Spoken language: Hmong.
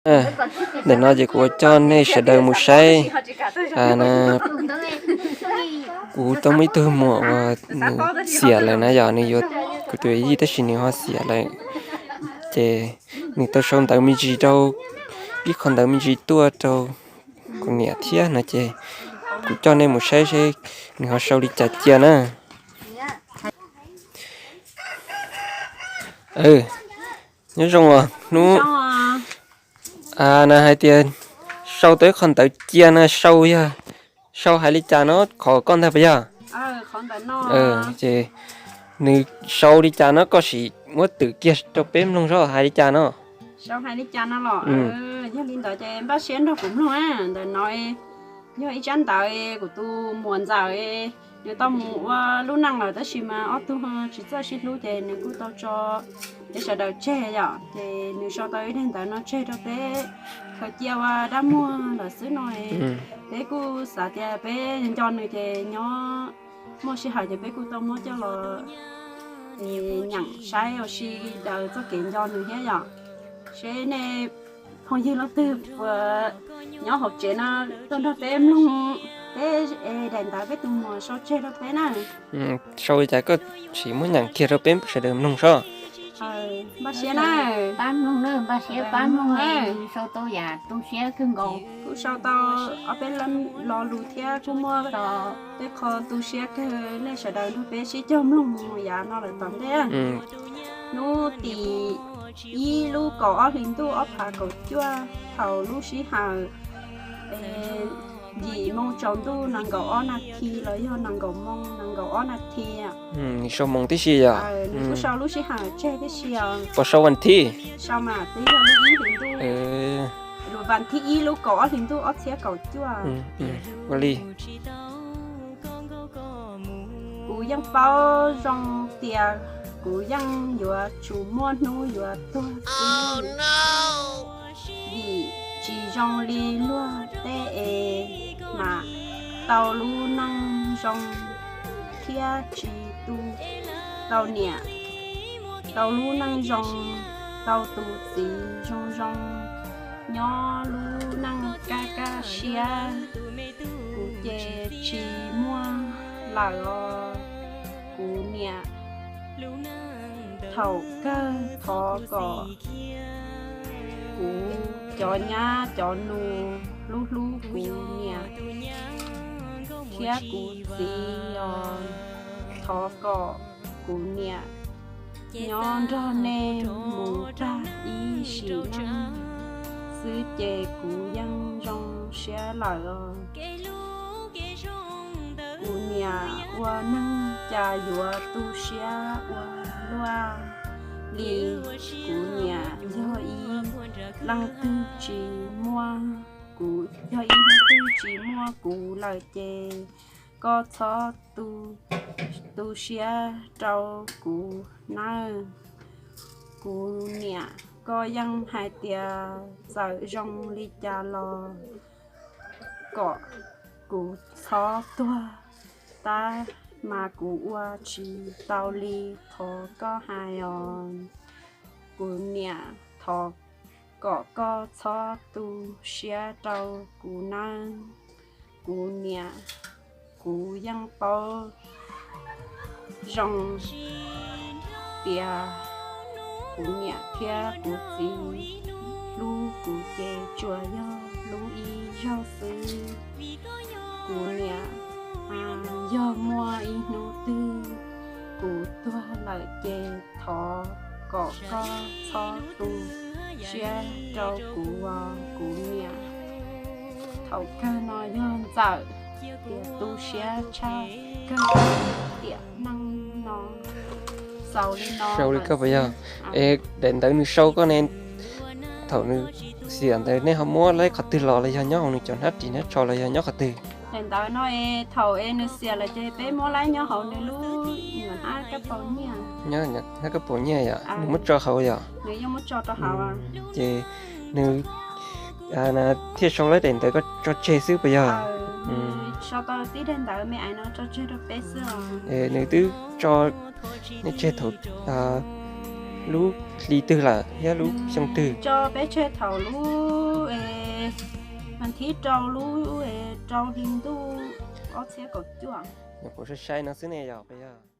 Ntawm no ces kuv coj nej sawv daws mus saib. Kuv tau muaj ib tug muam uas nws xiam lawm na yom, nws yuav, kuv tus yij tab sis nws ho xiam lawm. Ces nws tau sau ntawv me ntsis rau, ib qho ntawv me ntsis tuaj rau kuv niam thiab no ces kuv coj nej mus saib seb nws ho sau li cas cia na. Nyob zoo os hnub. Na hais tias sau tau ib qho ntawv cia no sau yog sau hais li cas no, qhov koj ntag puas yog? Ces nws sau li cas no koj sim muab twm kiag rau peb mloog seb hais li cas no. Sau hais li cas no los? Yog li ntawd ces npaj siab nrog kuv mloog na. Ntawm no yog ib tsab ntawv kuv tus muam ntxawm, nws tau mus ua lub neej lawm tab sis mas ob tug tsis txawj sib hlub ces nws kuj tau tso peb sawv daws tseg yom. Ces nws sau tau ib daim ntawv no tseg rau peb khaws cia ua dab muag lawm xwb no. Peb kuj xav tias peb nco nws ces nyob muaj sij hawm ces peb kuj tau muab coj los nyeem saib ua si daws txoj kev nco nws thiab yom. Seb nej phooj ywg leej twg puas nyob hauv tsev no tuaj nrog peb mloog peb daim ntawv peb tus muam sau tseg rau peb na. Sau li cas koj sim muab nyeem kiag rau peb sawv daws mloog sob. Npaj siab na, pab mloog na, npaj siab pab mloog na, sau tau yam tu siab kawg nkaus. Kuj sau tau ob peb lo lus thiab kuj muaj tej qho tu siab kawg, nej sawv daws nrog peb sib cog mloog mus yav no lawm tom ntej. Hnub tim ib lub kaum ob hlis ntuj ob phav kaum cuaj, thaum lub sij hawm yim moo tsaus ntuj nees nkaum ob nas this los yog nees nkaum moo nees nkaum ob nas this. Sau moo tib si yom? Nws kuj sau lub sij hawm tseg tib si os. Puas sau vas thib? Sau mas twb yog lub ib hlis ntuj. Lub vas thib ib lub kaum ob hlis ntuj ob txhiab kaum cuaj. Ua li. Kuv yeej paub zoo tias kuv yeej yuav tsum muaj hnub yuav tuag xwb, vim tsis zoo li luag tej es mas tau lub neej zoo thiab tsis tu, tau niam, tau lub neej zoo, tau tus txiv zoo zoo, nyob lub neej kaj kaj siab, kuv ces tsis muaj lawm os kuv niam. Thaum kawg thov kom kuv cov nyab cov nus hlub hlub kuv niam thiab kuv txiv os. Thov kom kuv niam nyob nrog nej mus tag ib sim neej xwb ces kuv yeej zoo siab lawm os. Kuv niam ua neeg cas yuav tu siab ua luaj li. Kuv niam yog ib leej twg tsis muaj, kuv yog ib leej twg tsis muaj kuv lawm ces koj txhob tu siab rau kuv nawb. Kuv niam, koj yeej hais tias txawm zoo li cas los kom kuv txhob tuag, tab mas kuv ua tsis tau li qhov koj hais os. Kuv niam, thov kom koj txhob tu siab rau kuv nawb. Kuv niam, kuv yeej paub zoo tias kuv niam thiab kuv txiv hlub kuv ces tsuas yog hlub ib zaug xwb. Kuv niam, yog muaj ib hnub twg kuv tuag lawm ces thov kom koj txhob tu siab rau kuv os kuv niam. Thaum kawg no yog Ntxawm tias tu siab tshaj kawg tiam neej no. Xaus li no. Sau li koj puas yog? Es daim ntawv nws sau koj ne, thaum nws xiam ntawd nej ho muab laib qhov twg los, los yog nyob hauv nws cov hnab ris hnab tsho los yog nyob qhov twg? Daim ntawv no es thaum es nws xiam lawm ces peb muab laib nyob hauv nws lub nyuam hnab kab paus nyiaj. Nyob hnab kab paus nyiaj yom, nws muab tso hauv yom? Nws yeej muab tso rau hauv. Ces nws thiaj sau laib daim ntawv koj tso tseg xwb puas yog? Sau tau tib daim ntawv me ais no tso tseg rau peb xwb os. Nws twb tso nej tseg thaum Lub hli twg lawm thiab lub xyoo twg? Tso peb tseg thaum lub, e, mas thib rau lub, e, rau hli ntuj ob txhiab kaum cuaj. Nyuam qhuav saib saib no xwb ne yog?